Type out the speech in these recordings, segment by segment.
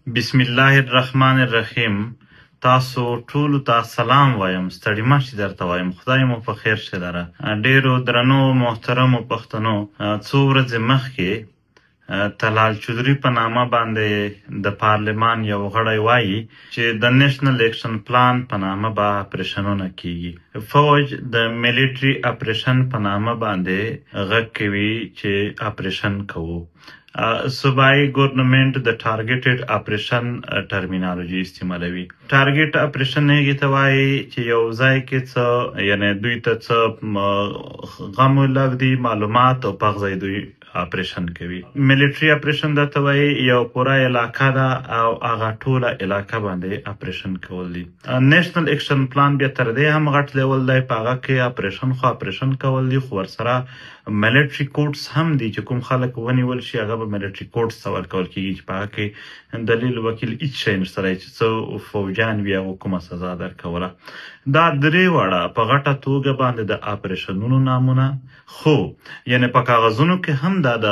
بسم الله الرحمن الرحیم. تاسو ټولو ته سلام وایم، ستړي مه شي درته وایم، خدای مو په خیر شه لره. ډېرو درنو محترمو پښتنو، څو ورځې مخکې طلال چودري په نامه باندې د پارلمان یو غړی وایي چې د نېشنل اکشن پلان په نامه به اپریشنونه کیږي. فوج د میلیټري اپریشن په نامه باندې غږ کوي چې اپریشن کوو. صوبایي ګورنمنت د ټارګټډ اپریشن ټرمینالوجي استعمالوي. ټارګټ اپریشن هغې ته وایي چې یو ځای کې څه، یعنی دوی ته څه غم لږ دي معلومات او په هغه ځای دوی اپریشن کوي. میلیټري اپریشن دا ته وایي یو پوره علاقه ده او هغه ټوله علاقه باندې اپریشن کول دي. نېشنل اکشن پلان بیا تر دې هم غټ لیول دی، په هغه کې اپریشن خو اپریشن کول دي، خو ورسره میلیټري کورټس هم دي چې کوم خلک ونیول شي هغه به میلیټري کورټس ته ورکول کېږي چې په هغه کې دلیل وکیل هیڅ شی نشته دی چې څه فوجان وي هغو کومه سزا درکوله. دا درې واړه په غټه توګه باندې د اپریشنونو نامونه، خو یعنی په کاغذونو کې هم دا د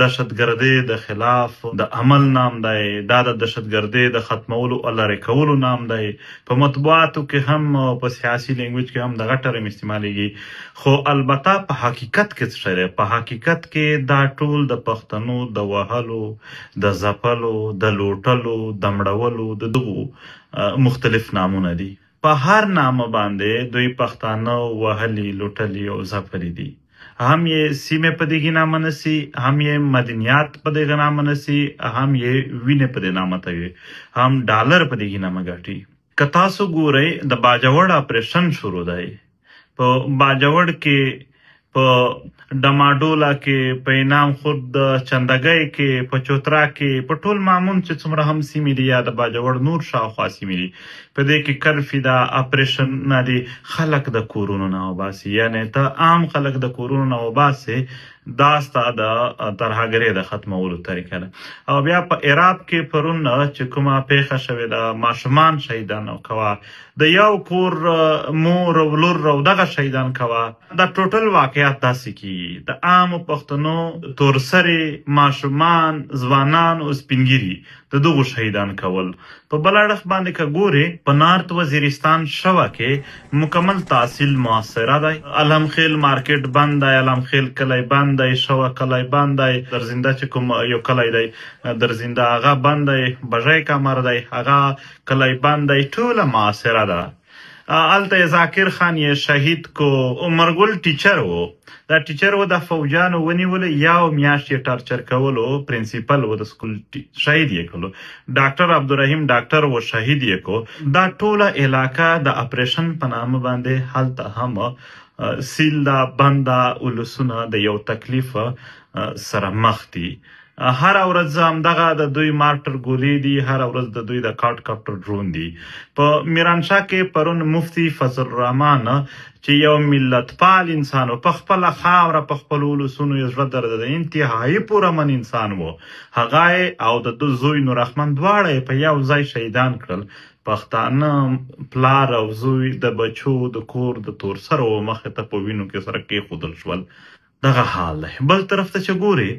دهشتګردۍ د خلاف د عمل نام دی، دا د دهشتګردۍ د ختمولو او لرې کولو نام دی، په مطبوعاتو کې هم په سیاسي لینګویج کې هم دغه ټرم استعمالیږي. خو البته په حقیقت کې څه شی دی؟ په حقیقت کې دا ټول د پښتنو د وهلو، د ځپلو، د لوټلو، د مړولو د دغو مختلف نامونه دي. په هر نامه باندې دوی پښتانه وهلي، لوټلي او ځپلي دي. هم یې سیمه په دغه نامه نسی، هم یې مدنیات په دغه نامه نسی، هم یې وینې په دې نامه توي، هم ډالر په دغه نامه ګټي. که تاسو ګورئ د باجوړ اپریشن شروع دی، په باجوړ کې، په ډماډولا کې، په انعام خورد د چندګۍ کې، په چوترا کې، په ټول مامون چې څومره هم سیمې دي یا د باجوړ نور شاوخوا سیمې دي، په دې کې کرفي ده، اپریشن نه دي، خلک د کورونو نه وباسي، یعنی ته عام خلک د کورونو نه وباسي، دا ستا د ترهګرۍ د ختمولو طریقه ده. او بیا په عراق کې پرون چې کومه پیښه شوې ده، ماشومان شهیدان کوه، د یو کور مور او لور او دغه شهیدان کوه. دا ټوټل واقعیت داسې کیږي، د عامو پښتنو تورسرې ماشومان، ځوانان او سپینږیري د دغو شهیدان کول. په بل اړخ باندې که ګورې په نارت وزیرستان شوه کې مکمل تحصیل محاصره دی، علمخیل مارکیټ بند دی، علمخیل کلی بند دی، شوه کلی بند دی، درزنده چې کوم یو کلی دی درزنده هغه بند دی، بژی کمر دی هغه کلی بند دی، ټوله محاصره ده. هلته یې ذاکر خان یې شهید کو، عمرګل ټیچر و، دا ټیچر و د فوجانو ونیولو، یو میاشت یې ټارچر کولو، پرنسپل و د سکول شهید یې کړو، ډاکټر عبدالرحیم ډاکټر و شهید یې کو. دا ټوله علاقه د اپریشن په نامه باندې هلته هم سیل ده، بند ده، ولسونه د یو تکلیف سره مخ دي. هره ورځ همدغه د دوی مارټر ګولې دي، هره ورځ د دوی د کاټ کاپټر ډرون دي. په میرانشاه کې پرون مفتي فضل الرحمن چې یو ملتپال انسان و، په خپله خاوره په خپلو ولسونو یې زړه درده، انتهایي پرامن انسان و، هغه او د ده زوی نور احمد دواړه یې په یو ځای شهیدان کړل. پښتانه پلار او زوی د بچو د کور د تورسرو مخې ته په وینو کې سره کېښودل شول. دغه حال دی. بل طرف ته چې ګورې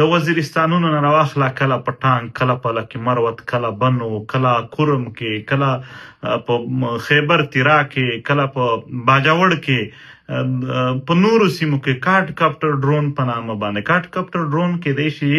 د وزیرستانونو نه راواخله، کله په ټانک، کله په لکي مروت، کله بنو، کله کورم کې، کله په خیبر تیرا کې، کله په باجوړ کې، په نورو سیمو کې کاټ کاپټر ډرون په نامه باندې. کاټ کاپټر ډرون کېدای شي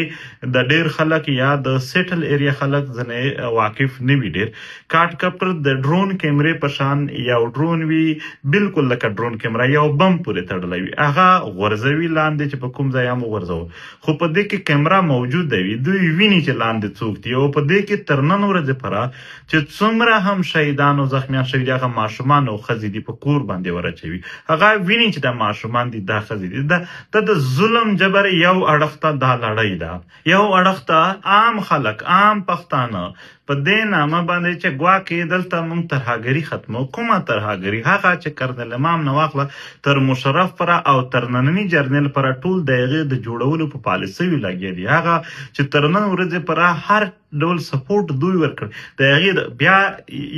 د ډېر خلک یا د سیټل ایریا خلک ځنې واقف نه وي. ډېر کاټ کاپټر د ډرون کیمرې په شان یو ډرون وي، بالکل لکه ډرون کیمره، یو بم پورې تړلی وي، هغه غورځوي لاندې چې په کوم ځای هم وغورځوو، خو په دې کې کیمره موجوده وي، دوی ویني چې لاندې څوک دي. او په دې کې تر نن ورځې پره چې څومره هم شهیدان او زخمیان شوي دي، هغه ماشومان او ښځې دي په کور باندې ورچوي، هغه ویني چې دا ماشومان دي، دا ښځې دي. دا د ظلم جبر یو اړخ ته دا لړۍ ده، یو اړخ ته عام خلک، عام پښتانه په دې نامه باندې چې ګواکې دلته موږ ترهګري ختمو. کومه ترهګري؟ هغه چې کرنل امام نه واخله تر مشرف پر او تر ننني جرنیل پر ټول د هغې د جوړولو په پالیسیو لګیا دي. هغه چې تر نن ورځې پر هر ډول سپورټ دوی ورکړ، د هغې بیا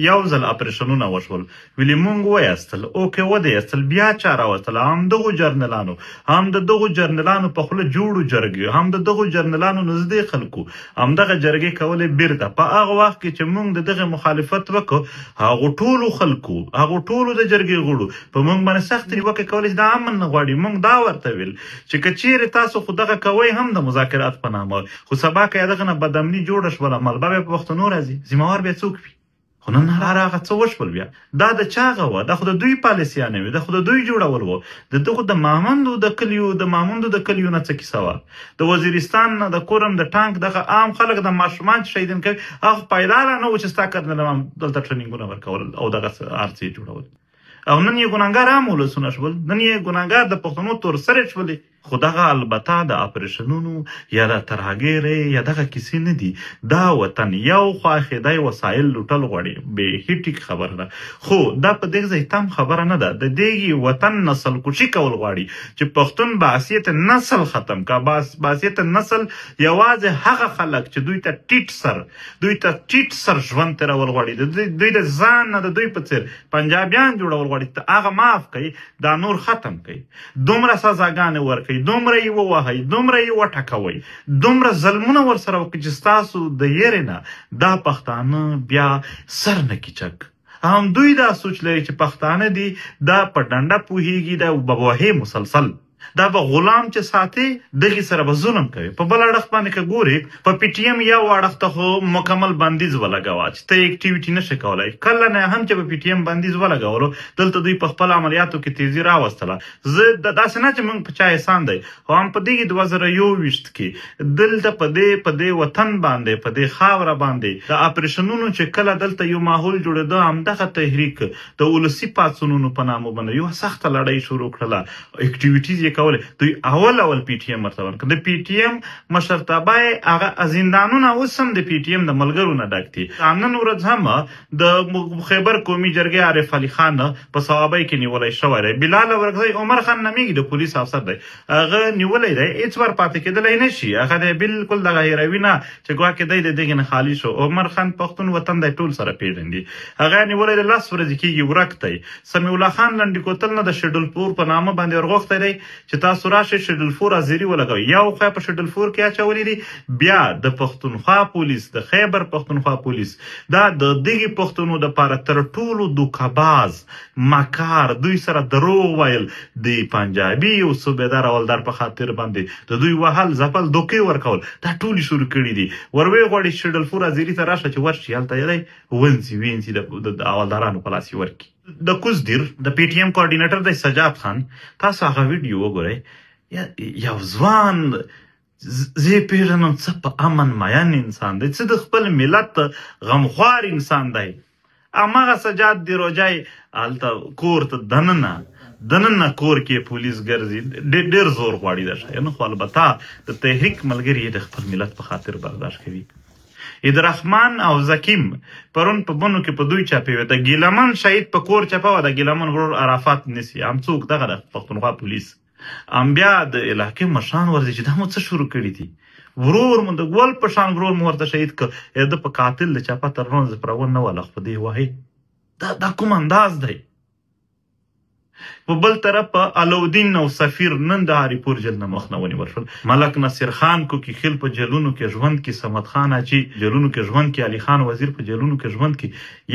یو ځل اپریشنونه وشول، ویلې مونږ وایستل، اوکې ودې ایستل، بیا چا راوستل؟ هم دغو جرنلانو، هم د دغو جرنلانو په خوله جوړو جرګې، هم د دغو جرنلانو نږدې خلکو همدغه جرګې کولې. بیرته په هغه وخت کې چې مونږ د دغه مخالفت وکړو، هغو ټولو خلکو، هغو ټولو د جرګې غړو په مونږ باندې سختې نیوکې کولې چې دا امن نه غواړي. مونږ دا ورته ویل چې که چیرې تاسو خو دغه کوئ هم د مذاکرات په نامه، خو سبا که دغه نه بدامني جوړه شوله، ملبه بیا په پښتنو راځي، ذمهوار بیا څوک وي؟ خو نن هر هغه څه وشول. بیا دا د چا هغه وه؟ دا خو د دوی پالیسیانې وې، دا خو د دوی جوړول وو. د دغو د مامندو د کلیو، د مامندو د کلیو نه څه کیسه وه؟ د وزیرستان نه، د کورم د ټانک دغه عام خلک، د ماشومان چې شهیدان کوي، هغه پیدا لا نه و چې ستا کرنل امام دلته ټریننګونه ورکول او دغه هر څه یې جوړول. او نن یې ګناهګار عام ولسونه شول، نن یې ګناهګار د پښتنو تور سرې شولې. خو دغه البته د اپریشنونو یا د ترهګرۍ یا دغه کیسې نه دي. دا وطن یو خواښې دی وسایل لوټل غواړي، بیخي ټیک خبره ده، خو دا په دې ځای تم خبره نه ده. د دې وطن نسل کشي کول غواړي چې پښتون باسیت نسل ختم کا، باسیت نسل یوازې هغه خلک چې دوی ته ټیټ سر، دوی ته ټیټ سر ژوند تېرول غواړي، د دوی د ځان نه د دوی په څېر پنجابیان جوړول غواړي، ته هغه معاف کوي، دا نور ختم کوي، دومره سزاګانې ورکوي، دومره یې ووهئ، دومره یې وټکوئ، دومره ظلمونه ورسره وکړئ چې ستاسو د یرې نه دا پښتانه بیا سر نه کي چک. هم دوی دا سوچ لري چې پښتانه دي دا په ډنډه پوهیږي، دا به وهې مسلسل، دا به غلام چې ساتي دغې سره به ظلم کوي. په بل اړخ باندې که ګورې په پي ټي ایم یو اړخ ته خو مکمل بندیز ولګوه چې ته اکټیویټي نشې کولی. کله نه هم چې په پي ټي ایم بندیز ولګولو، دلته دوی په خپل عملیاتو کې تیزي راوستله. زه داسې نه چې موږ په چا احسان دی، خو هم په دې 2021 کې دلته په دې وطن باندې، په دې خاوره باندې د اپریشنونو چې کله دلته یو ماحول جوړېده، همدغه تحریک د ولسي پاڅونونو په نامه باندې یوه سخته لړۍ شروع کړله، اکټیویټیز یې کولې. دوی اول اول پي ټي ایم ورته ورکړ. د پي ټي ایم مشرتابه یې هغه زندانونه اوس هم د پي ټي ایم د ملګرو نه ډک دي. نن ورځ هم د خیبر قومي جرګې عارف علي خان په صوابۍ کې نیولی شوی دی. بلال اورکزی عمر خان نومېږي، د پولیس افسر دی، هغه نیولی دی، هېڅ ور پاتې کېدلی نه شي. هغه دی بالکل دغه هېروي نه چې ګواکې دی د دغې نه خالي شو. عمر خان پښتون وطن دی، ټول سره پېژندي. هغه نیولی دی، 10 ورځې کېږي ورک دی. سمیع الله خان لنډي کوتل نه د شیډول 4 په نامه باندې ورغوښتی دی چې تاسو راشئ شیډول 4 حاضري ولګوئ. یو خوا په شیډول 4 کې اچولي دي، بیا د پښتونخوا پولیس، د خیبر پښتونخوا پولیس دا د دغې پښتنو دپاره تر ټولو دوکهباز مکار، دوی سره دروغ ویل، د پنجابي یو صوبېدار اولدار په خاطر باندې د دوی وهل ځپل دوکې ورکول، دا ټولې شروع کړي دي. وروې غواړي چې شیډول 4 حاضري ته راشه چې ورشي هلته یې دی ونځي وینځي د اولدارانو په لاس یې ورکړي. د کوز دیر د پي ټي ایم کوارډینیټر دی سجاد خان، تاسو هغه ویډیو وګورئ. یو ځوان زه یې پېژنم، څه په امن مین انسان دی، څه د خپل ملت غمخوار انسان دی. هماغه سجاد دی روجای هلته کور ته دننه کور کې پولیس ګرځي، ډېر زور غواړي د شیانو، خو البته د تحریک ملګري یې د خپل ملت په خاطر برداشت کوي. عیدالرحمن او زکیم پرون په بنو کې په دوی چاپې وې، د ګیلمن شهید په کور چپه وه، د ګیلمن ورور عرفات نیسي، هم څوک دغه د پښتونخوا پولیس، هم بیا د علاقې مشران ورځي چې دا مو څه شروع کړي دي، ورور مو د ګل په شان ورور مو ورته شهید کړ، ده په قاتل د چاپه تر نن ورځې پر ونه وله، خو دی وایي دا کوم انداز دی. په بل طرف علاودین او سفیر نن د هریپور جیل نه مخ نه ونیول شول. ملک نصیر خان کوکي خیل په جیلونو کې ژوند کې، صمد خان اچي جیلونو کې ژوند کې، علي خان وزیر په جیلونو کې ژوند کې.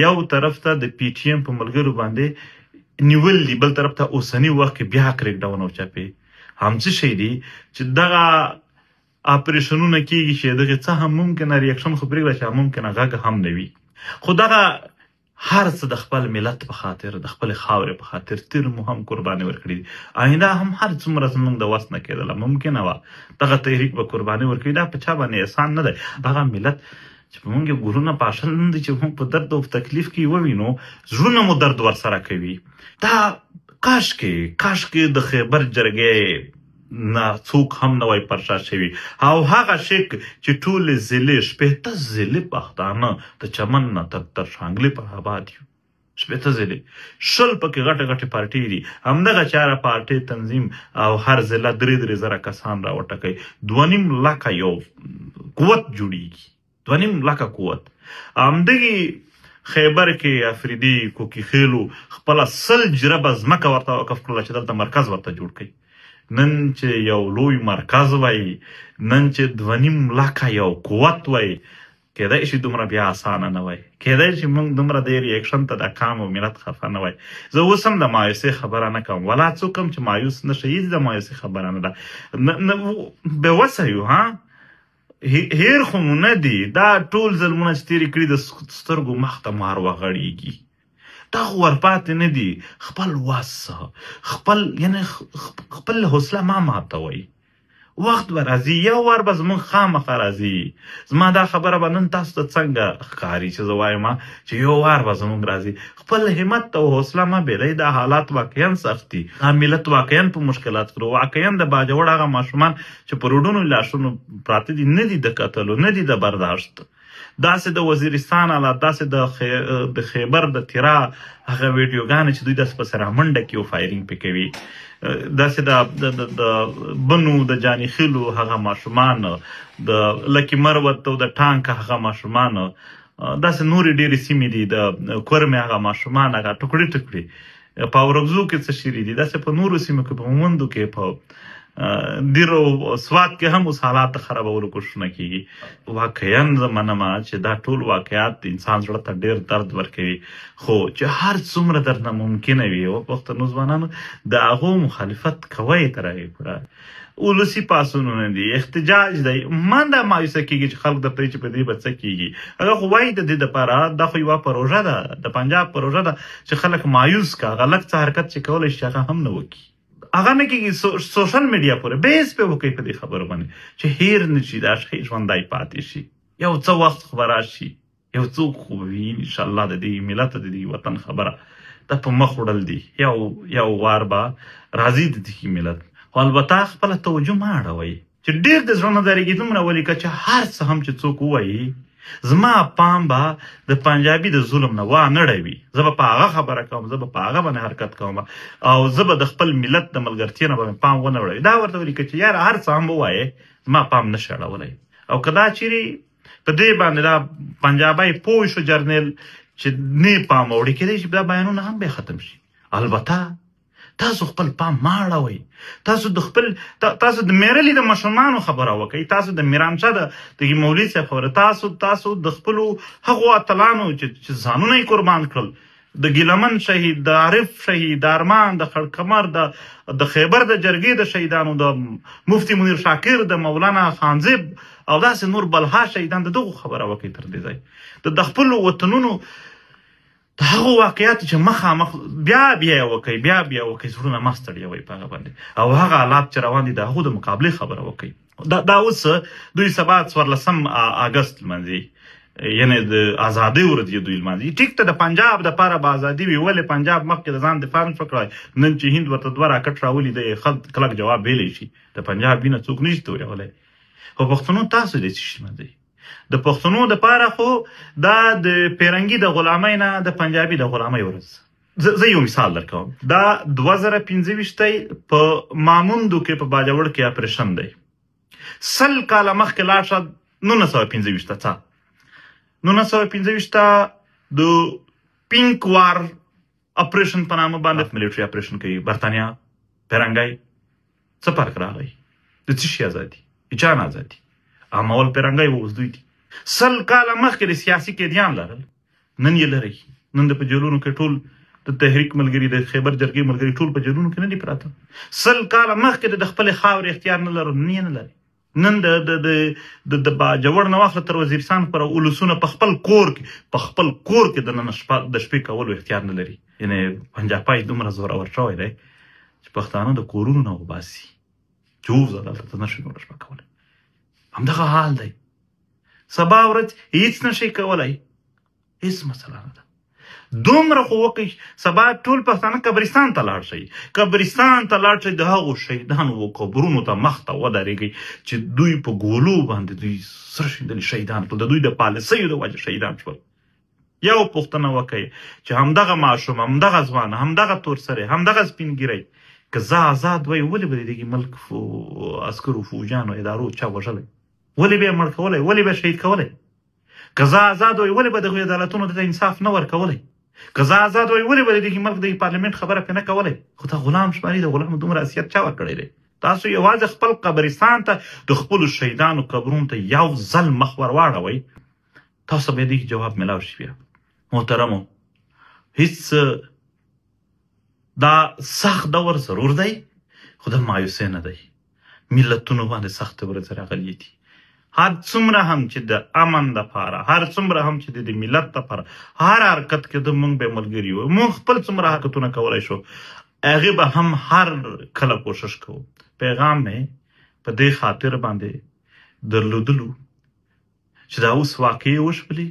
یو طرف ته د پي ټي ایم په ملګرو باندې نیول دي، بل طرف ته اوسني وخت کې بیا کریک ډاون او چاپې هم څه شی دي چې دغه اپریشنونه کېږي چې دغې څه هم ممکنه ریاکشن خو پرېږده چې ممکنه غږ هم نه وي. خو دغه هر څه د خپل ملت په خاطر، د خپل خاورې په خاطر تیر مو هم قرباني ورکړي دي. آینده هم هر څومره زموږ د وس نه کېدله ممکنه وه دغه تحریک به قرباني ورکړي. دا په چا باندې احسان نه دی. دغه ملت چې په موږ یې ګورونه پاشل نه دي چې موږ په درد او تکلیف کې ووینو، زړونه مو درد ورسره کوي. دا کاشکې د خیبر جرګې نه څوک هم نه وای پر شا شوي. او هغه شک چې ټولې ضلعې، 60 ضلعې پښتانه د چمن نه تر شانګلې پر آباد یو، 60 ضلعې، 20 پکې غټې غټې پارټۍ دي. همدغه چاره پارټۍ تنظیم او هر ضلع 3-3 زره کسان راوټکوي، 2.5 لکه یو قوت جوړیږي، 2.5 لکه قوت. همدغې خیبر کې افریدي کوکي خېلو خپله 100 جربه ځمکه ورته وقف کړله چې دلته مرکز ورته جوړ کړي. نن چې یو لوی مرکز وای، نن چې 2.5 لکه یو قوت وای، کېدای شي دومره بیا اسانه نه وای، کېدای شي موږ دومره د reaction ته د قام او ملت خفه نه وای. زه اوس هم د مایوسۍ خبره نه کوم، ولا څوک هم چې مایوس نه شي، هېڅ د مایوسۍ خبره نه ده. بې وسه یو، ها هیر خو مو نه دي. دا ټول ظلمونه چې تېرې کړي د سترګو مخ ته مار وغړېږي، دا خو ورپاتې نه دي. خپل وس، خپل یعنې خپل حوصله ما ماتوئ. وخت به راځي، یو وار به زموږ خامخا راځي. زما دا خبره به نن تاسو ته څنګه ښکاري چې زه وایم چې یو وار به زموږ راځي. خپل همت او حوصله مه بېلئ. دا حالات واقعا سخت دي، دا ملت واقعا په مشکلات کړو، واقعا د باجوړ هغه ماشومان چې په روډونو لاشونو پراته دي نه دي د کتلو، نه دي د برداشت. داسې د وزیرستان حالات، داسې د خیبر د تیرا هغه ویډیوګانې چې دوی داسې په سره منډه کې یو firing پې کوي، داسې د بنو د جاني خېلو هغه ماشومان، د لکي مروت او د ټانک هغه ماشومان، داسې نورې ډېرې سیمې دي، د کورمې هغه ماشومان، هغه ټوکړي ټوکړي په اورکزو کې څه شوي دي، داسې په نورو سیمو کې، په مومندو کې، په دیرو سوات کې هم اوس حالات د خرابولو کوښښونه کېږي. واقعا زه منم چې دا ټول واقعات د انسان زړه ته ډېر درد ورکوي، خو چې هر څومره درنه ممکنه وي او پښتنو ځوانانو د هغو مخالفت کوئ تر هغې پوره. ولسي پاڅونونه دي، احتجاج دی، من دا مایوسه کېږي چې خلک درته وایي چې په دې به څه کېږي. هغه خو وایي د دې دپاره دا خو یوه پروژه ده، د پنجاب پروژه ده چې خلک مایوس کړه، هغه لږ څه حرکت چې کولی شي هغه هم نه وکړي، هغه نه کېږي. social media پورې بحث پرې وکړئ په دې خبرو باندې چې هېر نه شي، دا شی ژوندی پاتې شي، یو څه وخت خو به راشي، یو څوک خو به وي انشاءالله د دې ملت د دې وطن خبره دا په مخ وړل دي. یو وار به راځي د دې ملت، خو البته خپله توجه مه اړوئ چې ډېر د زړه نه درېږي دومره ولیکه چې هر څه هم چې څوک ووایي زما پام به د پنجابي د ظلم نه وا نه ړوي، زه به په هغه خبره کوم، زه به په هغه باندې حرکت کوم او زه به د خپل ملت د ملګرتیا نه به مې پام ونه وړوي. دا ورته ولیکه چې یاره هر څه هم ووایې زما پام نه شي اړولی. او که دا چیرې په دې باندې دا پنجابی پوه شو جرنیل چې نه پام وړي، کېدای شي دا بیانونه هم بیا ختم شي. البته تاسو خپل پام مه اړوئ، تاسو د خپل تاسو د میرلي د ماشومانو خبره وکړئ، تاسو د میرامشاه د مولوي صاحب خبره، تاسو د خپلو هغو اتلانو چې ځانونه یې قربان کړل، د ګیلمن شهید، د عارف شهید، د ارمان، د خړکمر، د خیبر د جرګې د شهیدانو، د مفتي منیر شاکر، د مولانا خانزیب او داسې نور بلها شهیدان، د دغو خبره وکړئ. تر دې ځای د خپلو وطنونو د هغو واقعاتو چې مخامخ بیا بیا یې وکړئ، بیا بیا وکړئ، زړونه مه ستړیوئ په هغه باندې، او هغه حالات چې روان دي د هغو د مقابلې خبره وکړئ. دا اوس دوی سبا 14 اګست لمانځي، یعنې د ازادۍ ورځ یې دوی لمانځي. ټیک ته د پنجاب دپاره به ازادي وي، ولې پنجاب مخکې د ځان دفاع نه شو کړای؟ نن چې هند ورته 2 راکټ راولي دی یې ښه کلک جواب ویلی شي، د پنجاب وینه څوک نه شي تویولی. خو پښتنو تاسو دې څه شي لمانځئ؟ د پښتنو دپاره خو دا د پیرنګي د غلامۍ نه د پنجابي د غلامۍ ورځ. زه یو مثال درکوم. دا 2025 دی، په ماموندو کې په باجوړ کې اپریشن دی. 100 کاله مخکې لاړ شه 1925 ته، څه 1925 ته د pink war operation په نامه باندې military operation کوي برتانیا. پیرنګی څه فرق راغی؟ د څه شي ازادي؟ د چا نه ازادي؟ امول پیرنګی و، اوس دوی دي. 100 کاله مخکې د سیاسي قیدیان لرل، نن یې لري. نن د په جیلونو کې ټول د تحریک ملګري، د خیبر جرګې ملګري ټول په جیلونو کې نه دي پراته. 100 کاله مخکې د خپلې خاورې اختیار نه لرل، نن یې نه لري. نن د د د د د باجوړ نه واخله تر وزیرستان پر ولسونه په خپل کور کې، په خپل کور کې د نن شپه د شپې کولو اختیار نه لري. یعنې پنجاپای دومره زورور شوی دی چې پښتانه د کورونو نه وباسي چې ووځه دلته ته نه شې نوره شپه کولی. همدغه حال دی. سبا ورځ هیڅ نه شي کولی، هیڅ مسله نه ده. دومره خو وکړئ سبا ټول پښتانه قبرستان ته لاړ شئ، قبرستان ته لاړ شئ، د هغو شهیدانو و قبرونو ته مخ ته ودرېږئ چې دوی په ګولو باندې دوی سره شیندلي شهیدان کړل، د دوی د پالیسیو د وجې شهیدان شول. یو پوښتنه وکړئ چې همدغه ماشوم، همدغه ځوان، همدغه تور سری، همدغه سپین ږیری که زه آزاد وای ولې به د دې ملک عسکرو، فوجانو، ادارو چا وژلی؟ ولې به یې مړ کولی؟ ولې به یې شهید کولی؟ که زه آزاد وای ولې به دغو عدالتونو ته انصاف نه ورکولی؟ که زه آزاد وای ولې به د دې ملک د پارلیمنت خبره پرې نه کولی؟ خو دا غلام شماري، د غلام دومره حیثیت چا ورکړی دی؟ تاسو یوازې خپل قبرستان ته د خپلو شهیدانو قبرونو ته یو ځل مخ ورواړوئ، تاسو به دې جواب ملاو شي. بیا محترمو، هیڅ دا سخت دور ضرور دی، خو د مایوسۍ نه دی. ملتونو باندې سختې ورځې راغلي دي. هر څومره هم چې د امن دپاره، هر څومره هم چې د ملت دپاره هر حرکت کې د مونږ به ملګري یو، مونږ خپل څومره حرکتونه کولی شو هغې به هم هر کله کوشش کوو. پیغام مې په دې خاطر باندې درلودلو چې دا اوس واقعې وشولې،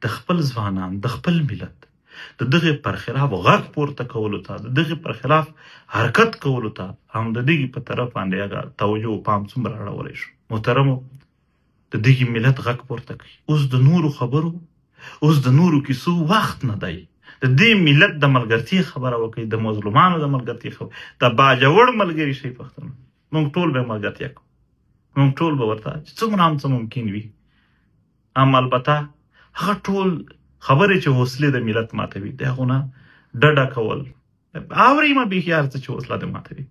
د خپل ځوانان، د خپل ملت د دغې پر خلاف غږ پورته کولو ته، د دغې پر خلاف حرکت کولو ته هم د دغې په طرف باندې هغه توجه او پام څومره اړولی شو. محترمو، د دغې ملت غږ پورته کړئ. اوس د نورو خبرو، اوس د نورو کیسو وخت نه دی. د دې ملت د ملګرتیا خبره وکړئ، د مظلومانو د ملګرتیا خبره، د باجوړ ملګري شئ پښتنو. موږ ټول به ملګرتیا کوو، موږ ټول به ورته چې څومره هم څه ممکن وي، هم البته هغه ټول خبرې چې حوصلې د ملت ماتوي د هغو نه ډډه کول. اورئ مه بیخي هر څه چې حوصله د ماتوي.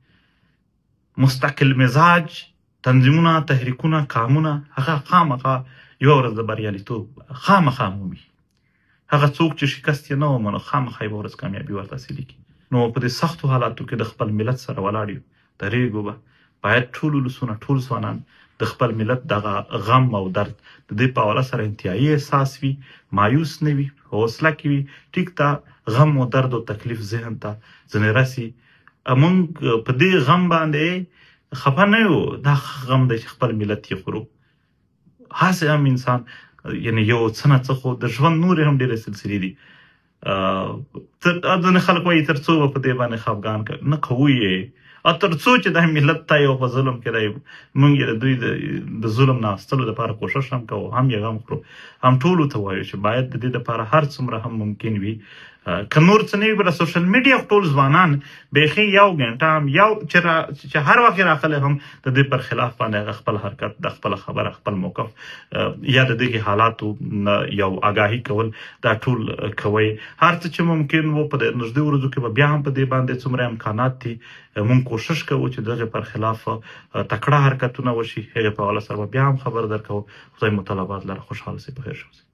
مستقل مزاج تنظیمونه، تحریکونه، قامونه هغه خامخا یوه ورځ د بریالیتوب خامخا مومي. هغه څوک چې شکست یې نه ومنو خامخا یوه ورځ کامیابي ورته حاصلېږي. نو په دې سختو حالاتو کې د خپل ملت سره ولاړ یو، درېږو به. باید ټول ولسونه، ټول ځوانان د خپل ملت دغه غم او درد د دې په حواله سره انتهایی احساس وي، مایوس نه وي، حوصله کې وي. ټیک ته غم او درد او تکلیف ذهن ته ځنې رسي، موږ په دې غم باندې خفه نه یو. دا غم دی چې خپل ملت یې خورو. هسې هم انسان یعنی یو څه نه څه خو د ژوند نورې هم ډېرې سلسلې دي. ځینې خلک وایي تر څو به په دې باندې خفګان نه کوو یې، او تر څو چې دا ملت ته یو په ظلم کې دی، موږ یې د دوی د ظلم نه ایستلو دپاره کوشش هم کوو، هم یې غم خورو، هم ټولو ته وایو چې باید د دې دپاره هر څومره هم ممکن وي، که نور څه نه وي بله سوشل میډیا ټول ځوانان بیخي یو ګنټه هم یو چې هر وخت یې راغلی هم د دې پر خلاف باندې هغه خپل حرکت، د خپله خبره، خپل موقف یا د دغې حالاتو یو آګاهي کول، دا ټول کوئ. هر څه چې ممکن وو په دې نږدې ورځو کې به بیا هم په دې باندې څومره امکانات دي مونږ کوشش کوو چې دغې پر خلاف تکړه حرکتونه وشي. هغې په حواله سره به بیا هم خبر درکوو. خدای مو تعالی آباد لره. خوشحاله سئ، په خیر شوسئ.